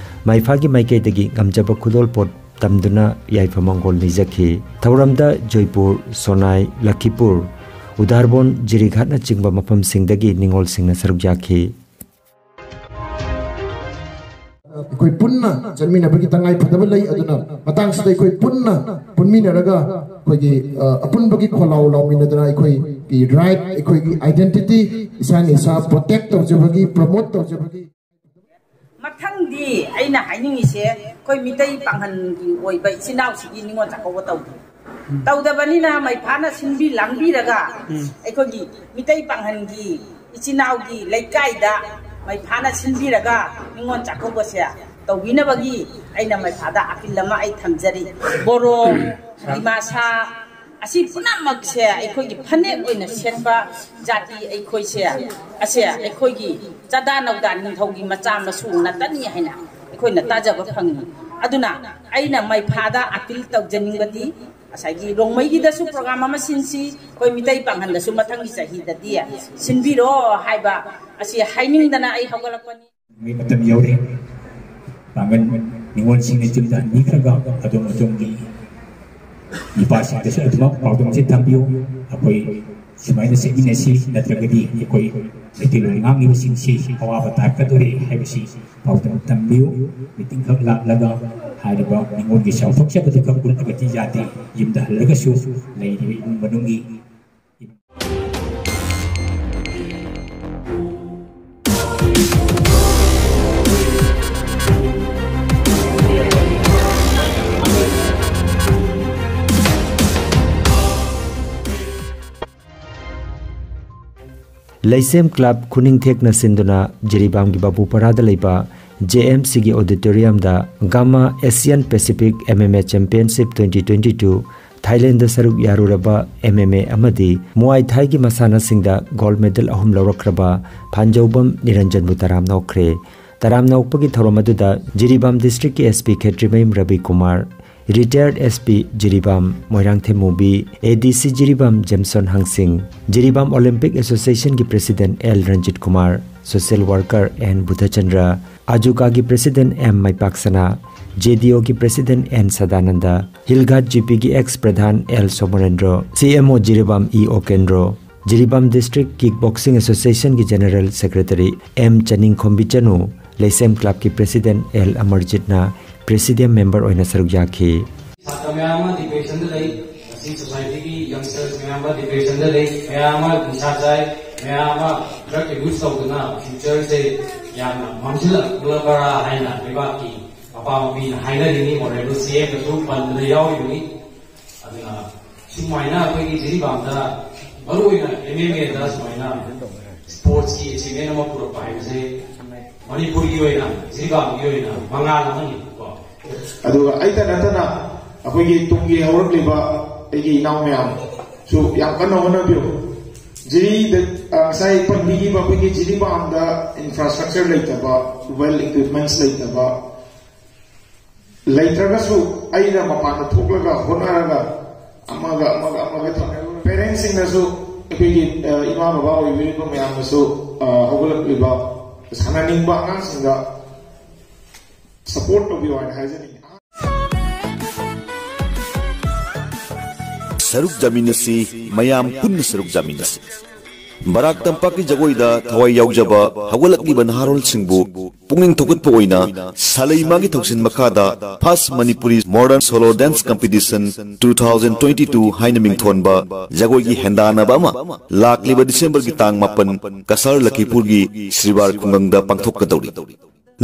ꯃꯩꯐꯥꯒꯤ ꯃꯥꯏꯀꯩꯗꯒꯤ ꯉꯝꯖꯕ ꯈꯨꯗꯣꯜꯄꯣꯠ ꯇꯝꯗꯨꯅ ꯌꯥꯏꯐ ꯃꯪꯒꯣꯜ ꯅꯤꯖꯈꯤ꯫ ꯊꯧꯔꯝꯗ ꯖꯣꯏꯄꯨꯔ, ꯁꯣꯅꯥꯏ, ꯂꯈꯤꯄꯨꯔ, ꯎꯗꯥꯔꯕꯣꯟ, ꯖꯤꯔꯤꯘꯥꯠꯅꯆꯤꯡꯕ ꯃꯐꯝꯁꯤꯡꯗꯒꯤ ꯅꯤꯉꯣꯜꯁꯤꯡꯅ ꯁꯔꯨꯛ ꯌꯥꯈꯤ꯫ ꯑꯩꯈꯣꯏ ꯄꯨꯟꯅ ꯆꯠꯃꯤꯟꯅꯕꯒꯤ ꯇꯉꯥꯏ ꯐꯗꯕ ꯂꯩ꯫ ꯑꯗꯨꯅ ꯃꯇꯥꯡꯁꯤꯗ ꯑꯩꯈꯣꯏ ꯄꯨꯟꯅ ꯄꯨꯟꯃꯤꯟꯅꯔꯒ ꯑꯩꯈꯣꯏꯒꯤ ꯑ, ꯑꯄꯨꯟꯕꯒꯤ ꯈꯣꯜꯂꯥꯎ ꯂꯥꯎꯃꯤꯟꯅꯗꯅ ꯑꯩꯈꯣꯏꯒꯤ right, ꯑꯩꯈꯣꯏꯒꯤ identity, ꯏꯁꯥꯅ ꯏꯁꯥ protect ꯇꯧꯖꯕꯒꯤ, promote ꯇꯧꯖꯕꯒꯤ ꯃꯊꯪꯗꯤ ꯑꯩꯅ ꯍꯥꯏꯅꯤꯡꯉꯤꯁꯦ, ꯑꯩꯈꯣꯏ ꯃꯤꯇꯩ ꯄꯥꯡꯒꯜꯒꯤ ꯑꯣꯏꯕ ꯏꯆꯤꯟ ꯏꯅꯥꯎꯁꯤꯒꯤ ꯅꯤꯉꯣꯜ ꯆꯥꯛꯀꯧꯕ ꯇꯧꯗꯦ꯫ ꯇꯧꯗꯕꯅꯤꯅ ꯃꯩꯐꯥꯅ ꯁꯤꯟꯕꯤ ꯂꯥꯡꯕꯤꯔꯒ ꯑꯩꯈꯣꯏꯒꯤ ꯃꯤꯇꯩ ꯄꯥꯡꯒꯜꯒꯤ ꯏꯆꯤꯟ ꯏꯅꯥꯎꯒꯤ ꯂꯩꯀꯥꯏꯗ ꯃꯩꯐꯥꯅ ꯁꯤꯟꯕꯤꯔꯒ ꯅꯤꯉꯣꯜ ꯆꯥꯛꯀꯧꯕꯁꯦ ꯇꯧꯕꯤꯅꯕꯒꯤ ꯑꯩꯅ ꯃꯩꯐꯥꯗ appeal ꯑꯃ ꯑꯩ ꯊꯝꯖꯔꯤ꯫ ꯕꯣꯔꯣ, ꯗꯤꯃꯥꯁꯥ, ꯑꯁꯤ ꯄꯨꯝꯅꯃꯛꯁꯦ ꯑꯩꯈꯣꯏꯒꯤ ꯐꯅꯦꯛ ꯑꯣꯏꯅ ꯁꯦꯠꯄ ꯖꯥꯇꯤ ꯑꯩꯈꯣꯏꯁꯦ, ꯑꯁꯦ ꯑꯩꯈꯣꯏꯒꯤ ꯆꯥꯗꯥ ꯅꯧꯗꯥ ꯅꯤꯡꯊꯧꯒꯤ ꯃꯆꯥ ꯃꯁꯨ ꯅꯠꯇꯅꯤ ꯍꯥꯏꯅ ꯑꯩꯈꯣꯏꯅ ꯇꯥꯖꯕ ꯐꯪꯉꯤ꯫ ꯑꯗꯨꯅ ꯑꯩꯅ ꯃꯩꯐꯥꯗ appeal ꯇꯧꯖꯅꯤꯡꯕꯗꯤ, ꯉꯁꯥꯏꯒꯤ ꯔꯣꯡꯃꯩꯒꯤꯗꯁꯨ program ꯑꯃ ꯁꯤꯟꯁꯤ, ꯑꯩꯈꯣꯏ ꯃꯤꯇꯩ ꯄꯥꯡꯒꯜꯗꯁꯨ ꯃꯊꯪꯒꯤ ꯆꯍꯤꯗꯗꯤ ꯁꯤꯟꯕꯤꯔꯣ ꯍꯥꯏꯕ ꯑꯁꯤ ꯍꯥꯏꯅꯤꯡꯗꯅ ꯑꯩ ꯍꯧꯒꯠꯂꯛꯄꯅꯤ꯫ ꯃꯤ ꯃꯇꯝ ꯌꯧꯔꯦ꯫ ꯄꯥꯡꯒꯜ ꯅꯤꯉꯣꯜꯁꯤꯡꯅ ꯆꯨꯝꯅ ꯍꯟꯕꯤꯈ꯭ꯔꯒ ꯑꯗꯣꯝ ꯑꯗꯣꯝꯒꯤ ꯅꯨꯄꯥꯁꯤꯡꯗꯁꯨ ꯑꯗꯨꯃꯛ ꯄꯥꯎꯗꯝꯁꯦ ꯊꯝꯕꯤꯌꯨ꯫ ꯑꯩꯈꯣꯏ ꯁꯨꯃꯥꯏꯅ ꯆꯠꯃꯤꯟꯅꯁꯤ, ꯅꯠꯇ꯭ꯔꯒꯗꯤ ꯑꯩꯈꯣꯏ ꯃꯩꯇꯩꯂꯣꯟ ꯉꯥꯡꯂꯤꯕꯁꯤꯡꯁꯤ ꯑꯋꯥꯕ ꯇꯥꯔꯛꯀꯗꯣꯔꯤ ꯍꯥꯏꯕꯁꯤ ꯄꯥꯎꯗꯝ ꯇꯝꯕꯤꯌꯨ꯫ ꯃꯤꯇꯤꯡꯈꯛ ꯂꯥꯛꯂꯒ ꯍꯥꯏꯔꯤꯕ ꯅꯤꯉꯣꯜꯒꯤ ꯆꯥꯎꯊꯣꯛꯆꯕꯗꯨ ꯈꯛ ꯎꯠꯂꯒꯗꯤ ꯌꯥꯗꯦ꯫ ꯌꯨꯝꯗ ꯍꯜꯂꯒꯁꯨ ꯂꯩꯔꯤꯕ ꯏꯃꯨꯡ ꯃꯅꯨꯡꯒꯤ ꯂꯩꯁꯦꯝ ꯀ꯭ꯂꯕ ꯈꯨꯅꯤꯡꯊꯦꯛꯅ ꯁꯤꯟꯗꯨꯅ ꯖꯤꯔꯤꯕꯥꯝꯒꯤ ꯕꯥꯕꯨꯄꯔꯥꯗ ꯂꯩꯕ ꯖꯦ ꯑꯦꯝ ꯁꯤꯒꯤ ꯑꯣꯗꯤꯇꯣꯔꯤꯌꯝꯗ GAMMA Asian Pacific M M A championship twenty twenty two Thailand ꯁꯔꯨꯛ ꯌꯥꯔꯨꯔꯕ ꯑꯦꯝ ꯑꯦꯝ ꯑꯦ ꯑꯃꯗꯤ ꯃꯨꯋꯥꯏ ꯊꯥꯏꯒꯤ ꯃꯁꯥꯟꯅꯁꯤꯡꯗ ꯒꯣꯜꯗ ꯃꯦꯗꯜ ꯑꯍꯨꯝ ꯂꯧꯔꯛꯈ꯭ꯔꯕ ꯐꯥꯟꯖꯧꯕꯝ ꯅꯤꯔꯟꯖꯟꯕꯨ ꯇꯔꯥꯝꯅ ꯑꯣꯛꯈ꯭ꯔꯦ꯫ ꯇꯔꯥꯝꯅ ꯑꯣꯛꯄꯒꯤ ꯊꯧꯔꯝ ꯑꯗꯨꯗ ꯖꯤꯔꯤꯕꯥꯝ ꯗꯤꯁꯇ꯭ꯔꯤꯛꯀꯤ S P Khetrimayum Ravi Kumar, ꯔꯤꯇꯥꯌꯔꯗ S P Jiribam Moirangthem movie, A D C Jiribam Jameson ꯍꯪꯁꯤꯡ, ꯖꯤꯔꯤꯕꯥꯝ ꯑꯣꯂꯤꯝꯄꯤꯛ ꯑꯦꯁꯣꯁꯤꯌꯦꯁꯟꯒꯤ president L Ranjit Kumar, social worker N Budhachandra, ꯑꯖꯨꯀꯥꯒꯤ ꯄ꯭ꯔꯦꯁꯤꯗꯦꯟꯠ ꯑꯦꯝ ꯃꯩꯄꯥꯛꯁꯅꯥ, ꯖꯦ ꯗꯤ ꯑꯣꯒꯤ president N Sadananda, hill ghat G ꯄꯤꯒꯤ ex pradhan L Somorendro, C M O Jiribam E Okendro, Jiribam district kick boxing ꯑꯦꯁꯣꯁꯤꯌꯦꯁꯟꯒꯤ general secretary M Chaningkhombi Chanu, Leishem ꯀ꯭ꯂꯕꯀꯤ president L ꯑꯃꯔꯖꯤꯠꯅ presidium member ꯑꯣꯏꯅ ꯁꯔꯨꯛ ꯌꯥꯈꯤ꯫ ꯁꯥꯇ꯭ꯔ ꯃꯌꯥꯝ ꯑꯃ ꯗꯤꯄ꯭ꯔꯦꯁꯟꯗ ꯂꯩ꯫ ꯉꯁꯤ ꯁꯣꯁꯥꯏꯇꯤꯒꯤ ꯌꯪꯁꯇꯔꯁ ꯃꯌꯥꯝ ꯑꯃ ꯗꯤꯄ꯭ꯔꯦꯁꯟꯗ ꯂꯩ꯫ ꯃꯌꯥꯝ ꯑꯃ ꯅꯤꯁꯥ ꯆꯥꯏ꯫ ꯃꯌꯥꯝ ꯑꯃ ꯗ꯭ꯔꯒ ꯑꯦꯕ꯭ꯌꯨꯁ ꯇꯧꯗꯨꯅ ꯐ꯭ꯌꯨꯆꯔꯁꯦ ꯌꯥꯝꯅ ꯃꯥꯡꯁꯤꯜꯂꯛꯂꯕ꯭ꯔꯥ ꯍꯥꯏꯅ ꯂꯩꯕꯥꯛꯀꯤ ꯃꯄꯥ ꯃꯄꯤꯅ ꯍꯥꯏꯅꯔꯤꯅꯤ꯫ ꯑꯣꯅꯔꯦꯕꯜ ꯁꯤ ꯑꯦꯝꯅꯁꯨ ꯄꯟꯗꯅ ꯌꯥꯎꯔꯤꯕꯅꯤ꯫ ꯑꯗꯨꯅ ꯁꯨꯃꯥꯏꯅ ꯑꯩꯈꯣꯏꯒꯤ ꯖꯤꯔꯤꯕꯥꯝꯗ ꯃꯔꯨꯑꯣꯏꯅ ꯑꯦꯝ ꯑꯦꯝ ꯑꯦꯗ ꯁꯨꯃꯥꯏꯅ ꯁ꯭ꯄꯣꯔꯠꯁꯀꯤ ꯑꯦꯆꯤꯞꯃꯦꯟ ꯑꯃ ꯄꯨꯔꯛꯄ ꯍꯥꯏꯕꯁꯦ ꯃꯅꯤꯄꯨꯔꯒꯤ ꯑꯣꯏꯅ, ꯖꯤꯔꯤꯕꯥꯝꯒꯤ ꯑꯣꯏꯅ ꯃꯉꯥꯜ ꯑꯃꯅꯤ ꯀꯣ꯫ ꯑꯗꯨꯒ ꯑꯩꯇ ꯅꯠꯇꯅ ꯑꯩꯈꯣꯏꯒꯤ ꯇꯨꯡꯒꯤ ꯍꯧꯔꯛꯂꯤꯕ ꯑꯩꯒꯤ ꯏꯅꯥꯎ ꯃꯌꯥꯝꯁꯨ ꯌꯥꯝ ꯀꯟꯅ ꯍꯣꯠꯅꯕꯤꯌꯨ꯫ ꯖꯤꯔꯤꯗ, ꯑ, ꯉꯁꯥꯏ ꯄꯟꯕꯤꯈꯤꯕ ꯑꯩꯈꯣꯏꯒꯤ ꯖꯤꯔꯤꯕꯥꯝꯗ ꯏꯟꯐ꯭ꯔꯥꯁ꯭ꯇ꯭ꯔꯛꯆꯔ ꯂꯩꯇꯕ, ꯋꯦꯜ ꯏꯀ꯭ꯋꯤꯞꯃꯦꯟꯠꯁ ꯂꯩꯇꯕ, ꯂꯩꯇ꯭ꯔꯒꯁꯨ ꯑꯩꯅ ꯃꯄꯥꯟꯗ ꯊꯣꯛꯂꯒ ꯍꯣꯠꯅꯔꯒ ꯑꯃꯒ ꯑꯃꯒ ꯑꯃꯒ ꯊꯝꯃꯦ꯫ ꯄꯦꯔꯦꯟꯠꯁꯁꯤꯡꯅꯁꯨ ꯑꯩꯈꯣꯏꯒꯤ, ꯑ, ꯏꯃꯥ ꯕꯕꯥ ꯑꯣꯏꯕꯤꯔꯤꯕ ꯃꯌꯥꯝꯅꯁꯨ, ꯑ, ꯍꯧꯒꯠꯂꯛꯂꯤꯕ ꯁꯥꯟꯅꯅꯤꯡꯕ ꯑꯉꯥꯡꯁꯤꯡꯗ ꯁꯄꯣꯔꯠ ꯇꯧꯕꯤꯌꯨ ꯍꯥꯏꯅ ꯍꯥꯏꯖꯅꯤꯡꯉꯤ꯫ ꯁꯔꯨꯛ ꯌꯥꯃꯤꯟꯅꯁꯤ, ꯃꯌꯥꯝ ꯄꯨꯟꯅ ꯁꯔꯨꯛ ꯌꯥꯃꯤꯟꯅꯁꯤ꯫ ꯕꯔꯥꯛ ꯇꯝꯄꯥꯛꯀꯤ ꯖꯒꯣꯏꯗ ꯊꯋꯥꯏ ꯌꯥꯎꯖꯕ ꯍꯧꯒꯠꯂꯛꯂꯤꯕ ꯅꯍꯥꯔꯣꯜꯁꯤꯡꯕꯨ ꯄꯨꯛꯅꯤꯡ ꯊꯧꯒꯠꯄ ꯑꯣꯏꯅ ꯁꯥꯂꯩꯃꯥꯒꯤ ꯊꯧꯁꯤꯜ ꯃꯈꯥꯗ First Manipuri Modern Solo Dance Competition two thousand twenty-two ꯍꯥꯏꯅ ꯃꯤꯡꯊꯣꯟꯕ ꯖꯒꯣꯏꯒꯤ ꯍꯦꯟꯗꯥꯟꯅꯕ ꯑꯃ ꯂꯥꯛꯂꯤꯕ ꯗꯤꯁꯦꯝꯕꯔꯒꯤ ꯇꯥꯡ ꯃꯥꯄꯟ, ꯀꯁꯥꯔ ꯂꯈꯤꯄꯨꯔꯒꯤ ꯁ꯭ꯔꯤꯕꯥꯔ ꯈꯨꯡꯒꯪꯗ ꯄꯥꯡꯊꯣꯛꯀꯗꯧꯔꯤ꯫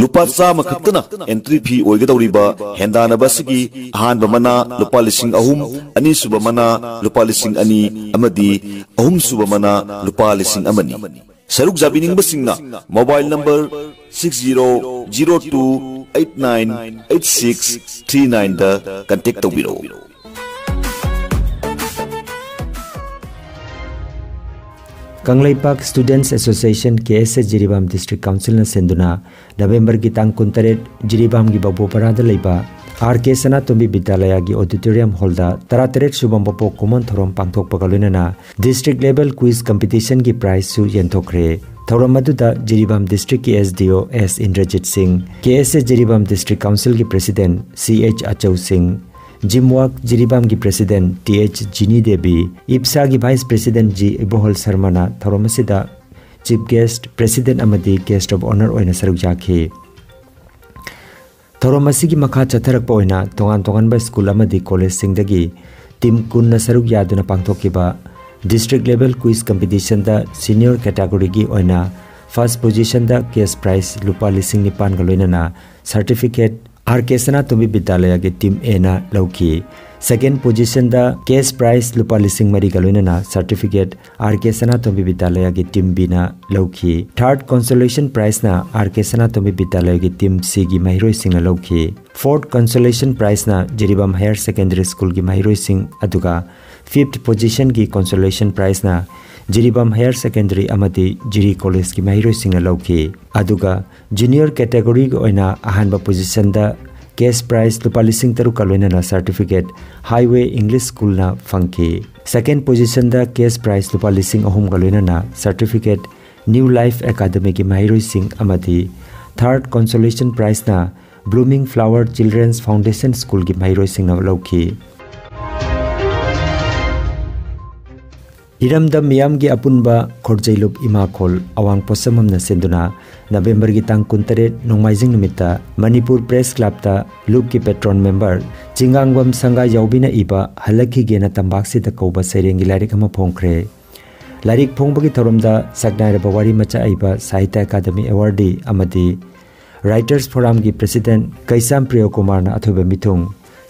ꯂꯨꯄꯥ ꯆꯥꯝꯃ ꯈꯛꯇꯅ entry fee ꯑꯣꯏꯒꯗꯧꯔꯤꯕ ꯍꯦꯟꯗꯥꯟꯅꯕ ꯑꯁꯤꯒꯤ ꯑꯍꯥꯟꯕ ꯃꯅꯥ ꯂꯨꯄꯥ ꯂꯤꯁꯤꯡ ꯑꯍꯨꯝ, ꯑꯅꯤꯁꯨꯕ ꯃꯅꯥ ꯂꯨꯄꯥ ꯂꯤꯁꯤꯡ ꯑꯅꯤ ꯑꯃꯗꯤ ꯑꯍꯨꯝꯁꯨꯕ ꯃꯅꯥ ꯂꯨꯄꯥ ꯂꯤꯁꯤꯡ ꯑꯃꯅꯤ꯫ ꯁꯔꯨꯛ ꯌꯥꯕꯤꯅꯤꯡꯕꯁꯤꯡꯅ mobile number six zero zero two eight nine eight six three nine ꯗ contact ꯇꯧꯕꯤꯔꯛꯎ꯫ Kangleipak Students Association, K S A, Jiribam District Councilꯅ ꯁꯤꯟꯗꯨꯅ ꯅꯕꯦꯝꯕꯔꯒꯤ ꯇꯥꯡ ꯀꯨꯟꯇꯔꯦꯠ ꯖꯤꯔꯤꯕꯥꯝꯒꯤ ꯕꯕꯣꯄꯔꯥꯗ ꯂꯩꯕ ꯑꯥꯔ ꯀꯦ ꯁꯅꯥꯇꯣꯝꯕꯤ ꯕꯤꯗ꯭ꯌꯥꯂꯌꯥꯒꯤ auditorium hallꯗ ꯇꯔꯥꯇꯔꯦꯠ ꯁꯨꯕ ꯃꯄꯣꯛ ꯀꯨꯝꯑꯣꯟ ꯊꯧꯔꯝ ꯄꯥꯡꯊꯣꯛꯄꯒ ꯂꯣꯏꯅꯅ district level quiz competitionꯒꯤ prizeꯁꯨ ꯌꯦꯟꯊꯣꯛꯈ꯭ꯔꯦ꯫ ꯊꯧꯔꯝ ꯑꯗꯨꯗ Jiribam Districtꯀꯤ S D O S Indrajit ꯁꯤꯡ, K S A Jiribam District Councilꯒꯤ President C H ꯑꯆꯧ ꯁꯤꯡ, ꯖꯤꯝꯋꯥꯛ ꯖꯤꯔꯤꯕꯥꯝꯒꯤ President T H ꯖꯤꯅꯤ Devi, ꯏꯞꯁꯥꯒꯤ Vice President G ꯏꯕꯣꯍꯜ ꯁꯔꯃꯅ ꯊꯧꯔꯝ ꯑꯁꯤꯗ Chief Guest, President ꯑꯃꯗꯤ Guest of Honour ꯑꯣꯏꯅ ꯁꯔꯨꯛ ꯌꯥꯈꯤ꯫ ꯊꯧꯔꯝ ꯑꯁꯤꯒꯤ ꯃꯈꯥ ꯆꯠꯊꯔꯛꯄ ꯑꯣꯏꯅ ꯇꯣꯉꯥꯟ ꯇꯣꯉꯥꯟꯕ school ꯑꯃꯗꯤ collegeꯁꯤꯡꯗꯒꯤ team ꯀꯨꯟꯅ ꯁꯔꯨꯛ ꯌꯥꯗꯨꯅ ꯄꯥꯡꯊꯣꯛꯈꯤꯕ district level quiz competitionꯗ senior categoryꯒꯤ ꯑꯣꯏꯅ first positionꯗ cash prize ꯂꯨꯄꯥ ꯂꯤꯁꯤꯡ ꯅꯤꯄꯥꯟꯒ ꯂꯣꯏꯅꯅ certificate ꯑꯥꯔ ꯀꯦ ꯁꯅꯥꯇꯣꯝꯕꯤ ꯕꯤꯗ꯭ꯌꯥꯂꯌꯥꯒꯤ team Aꯅ ꯂꯧꯈꯤ꯫ Second positionꯗ cash prize ꯂꯨꯄꯥ ꯂꯤꯁꯤꯡ ꯃꯔꯤꯒ ꯂꯣꯏꯅꯅ certificate ꯑꯥꯔ ꯀꯦ ꯁꯅꯥꯇꯣꯝꯕꯤ ꯕꯤꯗ꯭ꯌꯥꯂꯌꯥꯒꯤ team Bꯅ ꯂꯧꯈꯤ꯫ Third consolation prizeꯅ ꯑꯥꯔ ꯀꯦ ꯁꯅꯥꯇꯣꯝꯕꯤ ꯕꯤꯗ꯭ꯌꯥꯂꯌꯥꯒꯤ team Cꯒꯤ ꯃꯍꯩꯔꯣꯏꯁꯤꯡꯅ ꯂꯧꯈꯤ꯫ Fourth consolation prizeꯅ Jiribam Higher Secondary Schoolꯒꯤ ꯃꯍꯩꯔꯣꯏꯁꯤꯡ, ꯑꯗꯨꯒ fifth positionꯒꯤ consolation prizeꯅ Jiribam Higher Secondary ꯑꯃꯗꯤ ꯖꯤꯔꯤ Collegeꯀꯤ ꯃꯍꯩꯔꯣꯏꯁꯤꯡꯅ ꯂꯧꯈꯤ꯫ ꯑꯗꯨꯒ junior categoryꯒꯤ ꯑꯣꯏꯅ ꯑꯍꯥꯟꯕ positionꯗ cash prize ꯂꯨꯄꯥ ꯂꯤꯁꯤꯡ ꯇꯔꯨꯛꯀ ꯂꯣꯏꯅꯅ certificate Highway English Schoolꯅ ꯐꯪꯈꯤ꯫ Second positionꯗ cash prize ꯂꯨꯄꯥ ꯂꯤꯁꯤꯡ ꯑꯍꯨꯝꯒ ꯂꯣꯏꯅꯅ certificate New Life Academyꯒꯤ ꯃꯍꯩꯔꯣꯏꯁꯤꯡ ꯑꯃꯗꯤ third consolation prizeꯅ Blooming Flower Children's Foundation Schoolꯒꯤ ꯃꯍꯩꯔꯣꯏꯁꯤꯡꯅ ꯂꯧꯈꯤ꯫ ꯏꯔꯝꯗꯝ ꯃꯤꯌꯥꯝꯒꯤ ꯑꯄꯨꯟꯕ ꯈꯣꯔꯖꯩꯂꯨꯞ ꯏꯃꯥꯈꯣꯜ ꯑꯋꯥꯡ ꯄꯣꯠꯁꯪꯕꯝꯅ ꯁꯤꯟꯗꯨꯅ ꯅꯕꯦꯝꯕꯔꯒꯤ ꯇꯥꯡ ꯀꯨꯟꯇꯔꯦꯠ ꯅꯣꯡꯃꯥꯏꯖꯤꯡ ꯅꯨꯃꯤꯠꯇ ꯃꯅꯤꯄꯨꯔ ꯄ꯭ꯔꯦꯁ ꯀ꯭ꯂꯕꯇ ꯂꯨꯞꯀꯤ ꯄꯦꯇ꯭ꯔꯣꯟ ꯃꯦꯝꯕꯔ ꯆꯤꯡꯒꯥꯡꯕꯝ ꯁꯪꯒꯥ ꯌꯥꯎꯕꯤꯅ ꯏꯕ ꯍꯜꯂꯛꯈꯤꯒꯦꯅ ꯇꯝꯄꯥꯛꯁꯤꯗ ꯀꯧꯕ ꯁꯩꯔꯦꯡꯒꯤ ꯂꯥꯏꯔꯤꯛ ꯑꯃ ꯐꯣꯡꯈ꯭ꯔꯦ꯫ ꯂꯥꯏꯔꯤꯛ ꯐꯣꯡꯕꯒꯤ ꯊꯧꯔꯝꯗ ꯁꯛꯅꯥꯏꯔꯕ ꯋꯥꯔꯤ ꯃꯆꯥ ꯏꯕ ꯁꯥꯍꯤꯇ꯭ꯌ ꯑꯀꯥꯗꯃꯤ ꯑꯦꯋꯥꯔꯗꯤ ꯑꯃꯗꯤ ꯔꯥꯏꯇꯔꯁ ꯐꯣꯔꯝꯒꯤ ꯄ꯭ꯔꯦꯁꯤꯗꯦꯟꯠ ꯀꯩꯁꯥꯝ ꯄ꯭ꯔꯤꯌꯣ ꯀꯨꯃꯥꯔꯅ ꯑꯊꯣꯏꯕ ꯃꯤꯊꯨꯡ,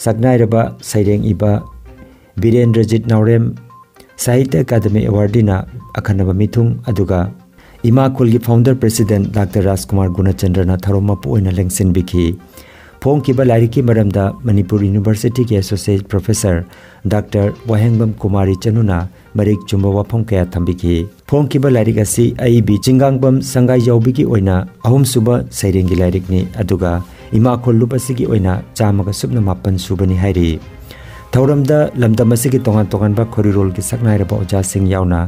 ꯁꯛꯅꯥꯏꯔꯕ ꯁꯩꯔꯦꯡ ꯏꯕ ꯕꯤꯔꯦꯟꯗ꯭ꯔꯖꯤꯠ ꯅꯥꯎꯔꯦꯝ, ꯁꯥꯍꯤꯇ꯭ꯌ ꯑꯀꯥꯗꯃꯤ ꯑꯦꯋꯥꯔꯗꯤꯅ ꯑꯈꯟꯅꯕ ꯃꯤꯊꯨꯡ, ꯑꯗꯨꯒ ꯏꯃꯥꯈꯣꯜꯒꯤ ꯐꯥꯎꯟꯗꯔ ꯄ꯭ꯔꯦꯁꯤꯗꯦꯟꯠ ꯗꯥꯛꯇꯔ ꯔꯥꯖꯀꯨꯃꯥꯔ ꯒꯨꯅꯆꯟꯗ꯭ꯔꯅ ꯊꯧꯔꯝ ꯃꯄꯨ ꯑꯣꯏꯅ ꯂꯦꯡꯁꯤꯟꯕꯤꯈꯤ꯫ ꯐꯣꯡꯈꯤꯕ ꯂꯥꯏꯔꯤꯛꯀꯤ ꯃꯔꯝꯗ ꯃꯅꯤꯄꯨꯔ ꯌꯨꯅꯤꯚꯔꯁꯤꯇꯤꯒꯤ ꯑꯦꯁꯣꯁꯤꯌꯦꯠ ꯄ꯭ꯔꯣꯐꯦꯁꯔ ꯗꯥꯛꯇꯔ ꯋꯥꯍꯦꯡꯕꯝ ꯀꯨꯃꯥꯔꯤ ꯆꯅꯨꯅ ꯃꯔꯤꯛ ꯆꯨꯝꯕ ꯋꯥꯐꯝ ꯀꯌꯥ ꯊꯝꯕꯤꯈꯤ꯫ ꯐꯣꯡꯈꯤꯕ ꯂꯥꯏꯔꯤꯛ ꯑꯁꯤ ꯑꯏꯕꯤ ꯆꯤꯡꯒꯥꯡꯕꯝ ꯁꯪꯒꯥꯏ ꯌꯥꯎꯕꯤꯒꯤ ꯑꯣꯏꯅ ꯑꯍꯨꯝꯁꯨꯕ ꯁꯩꯔꯦꯡꯒꯤ ꯂꯥꯏꯔꯤꯛꯅꯤ, ꯑꯗꯨꯒ ꯏꯃꯥꯈꯣꯜ ꯂꯨꯞ ꯑꯁꯤꯒꯤ ꯑꯣꯏꯅ ꯆꯥꯝꯃꯒ ꯁꯨꯞꯅ ꯃꯥꯄꯟ ꯁꯨꯕꯅꯤ ꯍꯥꯏꯔꯤ꯫ ꯊꯧꯔꯝꯗ ꯂꯝꯗꯝ ꯑꯁꯤꯒꯤ ꯇꯣꯉꯥꯟ ꯇꯣꯉꯥꯟꯕ ꯈꯣꯔꯤꯔꯣꯜꯒꯤ ꯁꯛꯅꯥꯏꯔꯕ ꯑꯣꯖꯥꯁꯤꯡ ꯌꯥꯎꯅ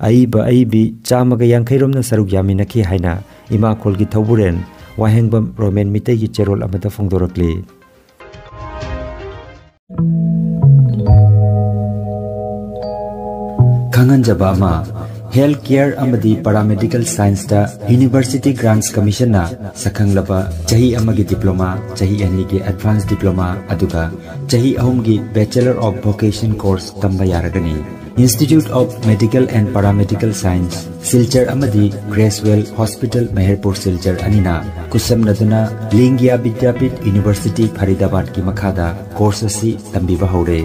ꯑꯏꯕ ꯑꯏꯕꯤ ꯆꯥꯝꯃꯒ ꯌꯥꯡꯈꯩ ꯔꯣꯝꯅ ꯁꯔꯨꯛ ꯌꯥꯃꯤꯟꯅꯈꯤ ꯍꯥꯏꯅ ꯏꯃꯥꯈꯣꯜꯒꯤ ꯊꯧꯕꯨꯔꯦꯟ ꯋꯥꯍꯦꯡꯕꯝ ꯔꯣꯃꯦꯟ ꯃꯤꯇꯩꯒꯤ ꯆꯦꯔꯣꯜ ꯑꯃꯗ ꯐꯣꯡꯗꯣꯔꯛꯂꯤ꯫ ꯈꯪꯍꯟꯖꯕ ꯑꯃ, ꯍꯦꯜꯊ ꯀꯦꯌꯔ ꯑꯃꯗꯤ ꯄꯦꯔꯥꯃꯦꯗꯤꯀꯦꯜ ꯁꯥꯏꯟꯁꯇ ꯌꯨꯅꯤꯚꯔꯁꯤꯇꯤ ꯒ꯭ꯔꯥꯟꯠꯁ ꯀꯃꯤꯁꯟꯅ ꯁꯛꯈꯪꯂꯕ ꯆꯍꯤ ꯑꯃꯒꯤ ꯗꯤꯄ꯭ꯂꯣꯃꯥ, ꯆꯍꯤ ꯑꯅꯤꯒꯤ ꯑꯦꯗꯚꯥꯟꯁ ꯗꯤꯄ꯭ꯂꯣꯃꯥ, ꯑꯗꯨꯒ ꯆꯍꯤ ꯑꯍꯨꯝꯒꯤ ꯕꯦꯆꯂꯔ ꯑꯣꯐ ꯚꯣꯀꯦꯁꯟ ꯀꯣꯔꯁ ꯇꯝꯕ ꯌꯥꯔꯒꯅꯤ꯫ Institute of Medical and Paramedical Science, Silchar ꯑꯃꯗꯤ ꯒ꯭ꯔꯦꯁꯋꯦꯜ ꯍꯣꯁꯄꯤꯇꯥꯜ ꯃꯦꯍꯔꯄꯨꯔ ꯁꯤꯜꯆꯔ ꯑꯅꯤꯅ ꯈꯨꯠꯁꯝꯅꯗꯨꯅ ꯂꯤꯡꯒꯤꯌꯥ ꯕꯤꯗ꯭ꯌꯥꯄꯤꯊ ꯌꯨꯅꯤꯚꯔꯁꯤꯇꯤ ꯐꯔꯤꯗꯥꯕꯥꯗꯀꯤ ꯃꯈꯥꯗ ꯀꯣꯔꯁ ꯑꯁꯤ ꯇꯝꯕꯤꯕ ꯍꯧꯔꯦ꯫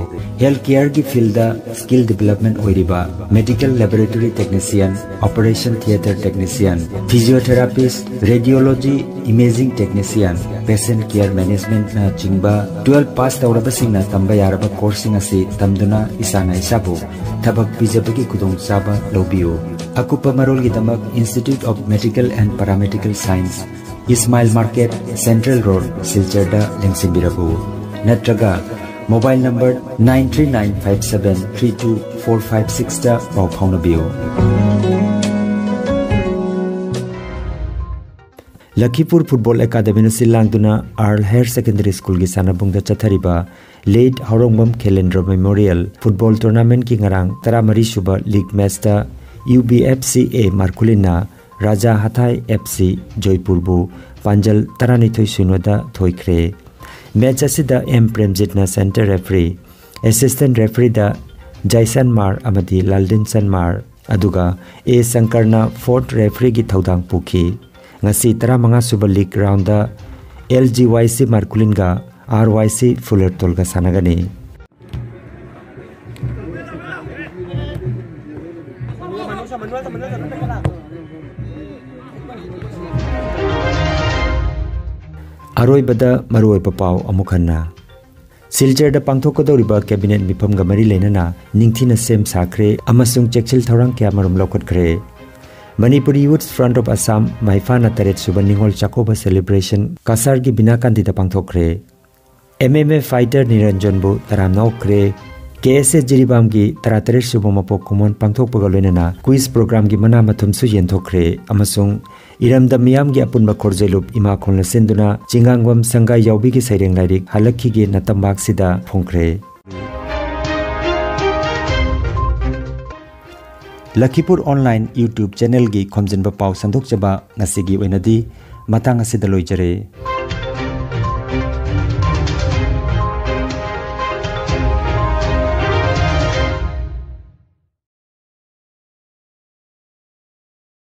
ꯍꯦꯜꯊ ꯀꯦꯌꯔꯒꯤ ꯐꯤꯜꯗ ꯁ꯭ꯀꯤꯜ ꯗꯤꯚꯦꯂꯞꯃꯦꯟꯠ ꯑꯣꯏꯔꯤꯕ medical laboratory technician, operation theatre technician, physiotherapist, radiology, imaging technician, patient care ꯃꯦꯅꯦꯖꯃꯦꯟꯠꯅꯆꯤꯡꯕ ꯇꯨꯋꯦꯜꯐ ꯄꯥꯁ ꯇꯧꯔꯕꯁꯤꯡꯅ ꯇꯝꯕ ꯌꯥꯔꯕ ꯀꯣꯔꯁꯁꯤꯡ ꯑꯁꯤ ꯇꯝꯗꯨꯅ ꯏꯁꯥꯅ ꯏꯁꯥꯕꯨ ꯊꯕꯛ ꯄꯤꯖꯕꯒꯤ ꯈꯨꯗꯣꯡꯆꯥꯕ ꯂꯧꯕꯤꯌꯨ꯫ ꯑꯀꯨꯞꯄ ꯃꯔꯣꯜꯒꯤꯗꯃꯛ Institute of Medical and Paramedical Science, Ismail market, central road, ꯁꯤꯜꯆꯔꯗ ꯂꯦꯡꯁꯤꯟꯕꯤꯔꯛꯎ, ꯅꯠꯇ꯭ꯔꯒ mobile number nine three nine five seven three two four five sixꯇ ꯄꯥꯎ ꯐꯥꯎꯅꯕꯤꯌꯨ꯫ ꯂꯈꯤꯄꯨꯔ ꯐꯨꯠꯕꯣꯜ ꯑꯦꯀꯥꯗꯃꯤꯅ ꯁꯤꯜ ꯂꯥꯡꯗꯨꯅ ꯑꯥꯔ ꯍꯥꯌꯔ ꯁꯦꯀꯦꯟꯗꯔꯤ ꯁ꯭ꯀꯨꯜꯒꯤ ꯁꯥꯟꯅꯕꯨꯡꯗ ꯆꯠꯊꯔꯤꯕ late Haorongbam Khelendra memorial football ꯇꯣꯔꯅꯥꯃꯦꯟꯠꯀꯤ ꯉꯔꯥꯡ ꯇꯔꯥꯃꯔꯤ ꯁꯨꯕ ꯂꯤꯒ ꯃꯦꯆꯇ U B F C A ꯃꯥꯔꯈꯨꯂꯤꯟꯅ Raja ꯍꯊꯥꯏ F C ꯖꯣꯏꯄꯨꯔꯕꯨ ꯄꯥꯟꯖꯜ ꯇꯔꯥꯅꯤꯊꯣꯏ ꯁꯤꯅꯣꯗ ꯊꯣꯏꯈ꯭ꯔꯦ꯫ ꯃꯦꯆ ꯑꯁꯤꯗ ꯑꯦꯝ ꯄ꯭ꯔꯦꯝꯖꯤꯠꯅ ꯁꯦꯟꯇꯔ ꯔꯦꯐ꯭ꯔꯤ, ꯑꯦꯁꯤꯁꯇꯦꯟꯠ ꯔꯦꯐ꯭ꯔꯤꯗ ꯖꯥꯏꯁꯟꯃꯥꯔ ꯑꯃꯗꯤ ꯂꯥꯜꯗꯤꯟ ꯁꯟꯃꯥꯔ, ꯑꯗꯨꯒ ꯑꯦ ꯁꯪꯀꯔꯅ ꯐꯣꯔꯠ ꯔꯦꯐ꯭ꯔꯤꯒꯤ ꯊꯧꯗꯥꯡ ꯄꯨꯈꯤ꯫ ꯉꯁꯤ ꯇꯔꯥꯃꯉꯥ ꯁꯨꯕ ꯂꯤꯒ ꯔꯥꯎꯟꯗ ꯑꯦꯜ ꯖꯤ ꯋꯥꯏ ꯁꯤ ꯃꯥꯔꯀꯨꯂꯤꯟꯒ ꯑꯥꯔ ꯋꯥꯏ ꯁꯤ ꯐꯨꯂꯔꯇꯣꯜꯒ ꯁꯥꯟꯅꯒꯅꯤ꯫ ꯑꯔꯣꯏꯕꯗ ꯃꯔꯨꯑꯣꯏꯕ ꯄꯥꯎ ꯑꯃꯨꯛ ꯍꯟꯅ꯫ ꯁꯤꯜꯆꯔꯗ ꯄꯥꯡꯊꯣꯛꯀꯗꯧꯔꯤꯕ ꯀꯦꯕꯤꯅꯦꯠ ꯃꯤꯐꯝꯒ ꯃꯔꯤ ꯂꯩꯅꯅ ꯅꯤꯡꯊꯤꯅ ꯁꯦꯝ ꯁꯥꯈ꯭ꯔꯦ ꯑꯃꯁꯨꯡ ꯆꯦꯛꯁꯤꯜ ꯊꯧꯔꯥꯡ ꯀꯌꯥꯃꯔꯨꯝ ꯂꯧꯈꯠꯈ꯭ꯔꯦ꯫ Manipuri youth front of Assam, ꯃꯥꯏꯐꯥꯅ ꯇꯔꯦꯠ ꯁꯨꯕ ꯅꯤꯉꯣꯜ ꯆꯥꯛꯀꯧꯕ ꯁꯦꯂꯦꯕ꯭ꯔꯦꯁꯟ ꯀꯁꯥꯔꯒꯤ ꯕꯤꯅꯥꯀꯥꯟꯗꯤꯗ ꯄꯥꯡꯊꯣꯛꯈ꯭ꯔꯦ꯫ ꯑꯦꯝ ꯑꯦꯝ ꯑꯦ ꯐꯥꯏꯇꯔ ꯅꯤꯔꯟꯖꯟꯕꯨ ꯇꯔꯥꯝꯅ ꯑꯣꯛꯈ꯭ꯔꯦ꯫ ꯀꯦ ꯑꯦꯁ ꯑꯦ ꯖꯤꯔꯤꯕꯥꯝꯒꯤ ꯇꯔꯥꯇꯔꯦꯠ ꯁꯨꯕ ꯃꯄꯣꯛ ꯀꯨꯝꯑꯣꯟ ꯄꯥꯡꯊꯣꯛꯄꯒ ꯂꯣꯏꯅꯅ ꯀ꯭ꯋꯤꯖ ꯄ꯭ꯔꯣꯒ꯭ꯔꯥꯝꯒꯤ ꯃꯅꯥ ꯃꯊꯨꯝꯁꯨ ꯌꯦꯟꯊꯣꯛꯈ꯭ꯔꯦ ꯑꯃꯁꯨꯡ ꯏꯔꯝꯗꯝ ꯃꯤꯌꯥꯝꯒꯤ ꯑꯄꯨꯟꯕ ꯈꯣꯔꯖꯦꯂꯨꯞ ꯏꯃꯥ ꯈꯣꯟꯅ ꯁꯤꯟꯗꯨꯅ ꯆꯤꯡꯉꯥꯡꯕꯝ ꯁꯪꯒꯥꯏ ꯌꯥꯎꯕꯤꯒꯤ ꯁꯩꯔꯦꯡ ꯂꯥꯏꯔꯤꯛ ꯍꯜꯂꯛꯈꯤꯒꯦ ꯅꯇꯝꯕꯥꯛꯁꯤꯗ ꯐꯣꯡꯈ꯭ꯔꯦ꯫ ꯂꯈꯤꯄꯨꯔ ꯑꯣꯟꯂꯥꯏꯟ YouTube ꯆꯦꯅꯦꯜꯒꯤ ꯈꯣꯝꯖꯤꯟꯕ ꯄꯥꯎ ꯁꯟꯗꯣꯛꯆꯕ ꯉꯁꯤꯒꯤ ꯑꯣꯏꯅꯗꯤ ꯃꯇꯥꯡ ꯑꯁꯤꯗ ꯂꯣꯏꯖꯔꯦ꯫